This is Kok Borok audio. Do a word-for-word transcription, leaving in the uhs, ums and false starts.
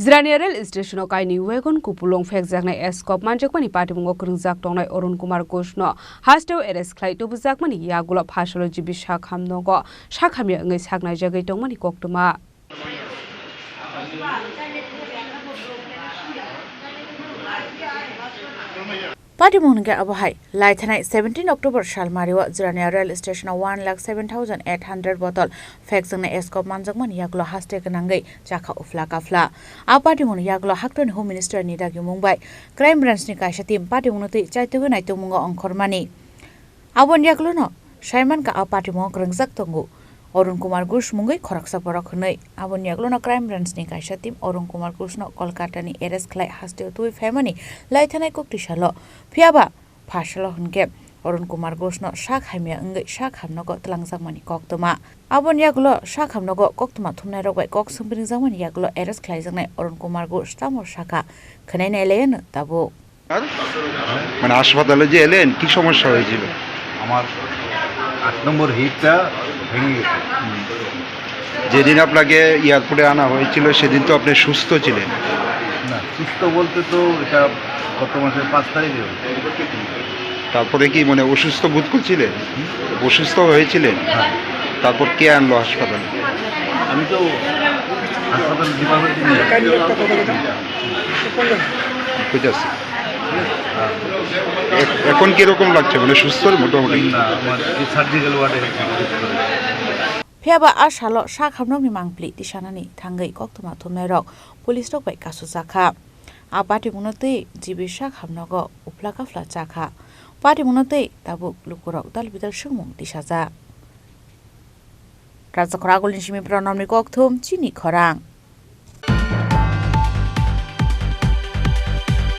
Jirania rail station-o kainwi wagon kupulung phekjaknai eskop manjakmani patimungo kwrwngjak tongnai Arun Kumar Ghosh-no hasteo arrest khlai tubujakmani yagulo phasalo G B Sakham nogo sakhamya wngwi saknaijagwi tongmani koktwma. Patimung hwnkhe abo hai, lai thanai seventeen October salmario Jirania rail station-o one lakh seven thousand eight hundred bottle phekjaknai eskop manjakmani yagulo haste gwnangwi chakha uphla kaphla. A patimungni yagulo haktorni Home Minister-ni dagimung bai Crime Branch-ni kaisa team patimungno twi chaitugwi naitugmungo ongkhormani. Aboni yagulono saimankha a patimungo kwrwngjak tongo Arun Kumar Ghosh mungwi khoroksa borok hwnwi. Aboni yagulono Crime Branch-ni kaisa team Arun Kumar Ghosh-no Kolkata-ni arrest khlai hasteo twiwi phaimani lai thanai kok twi salo. Phiyaba phasalo hwnkhe Arun Kumar Ghosh-no sak hamya wngwi sak hamnogo twlangjakmani koktwma. Aboni yagulo sak hamnogo koktwma thumnairok bai kok swngpringjakmani yagulo arrest khlaijaknai Arun Kumar Ghosh tamo sakha khwnai nailaiyano tabuk. আর মানে হাসপাতালে যে এলেন, কি সমস্যা হয়েছিল? আমার আট নম্বর হিপটা ভেঙে গেছে। যেদিন আপনাকে এয়ারপোর্টে আনা হয়েছিল, সেদিন তো আপনি সুস্থ ছিলেন। না, সুস্থ বলতে তো এটা গত মাসের পাঁচ তারিখে হয়েছে। তারপরে কি মানে অসুস্থ বোধ করছিলেন? অসুস্থ হয়েছিলেন? হ্যাঁ। তারপর কে আনলো হাসপাতালে? আমি তো হাসপাতালে ডিপার্টমেন্টে নিয়ে আসি। ঠিক আছে। এ-, এখন কিরকম লাগছে? মানে সুস্থ মোটামুটি? না, আমার এই সার্জিক্যাল ওয়ার্ডে ভর্তি করেছে। Phiyaba a salo sak hamnokni mangpili tisanani thangwi koktwma thumnairok police rok bai kasu chakha. A patimungno twi G B sak hamnogo uphla kaphla chakha. Patimungno twi tabuk lukurok dal bidal swngmung tisajak. Rajakhor agulni simi Pranamni kokthum chini khorang.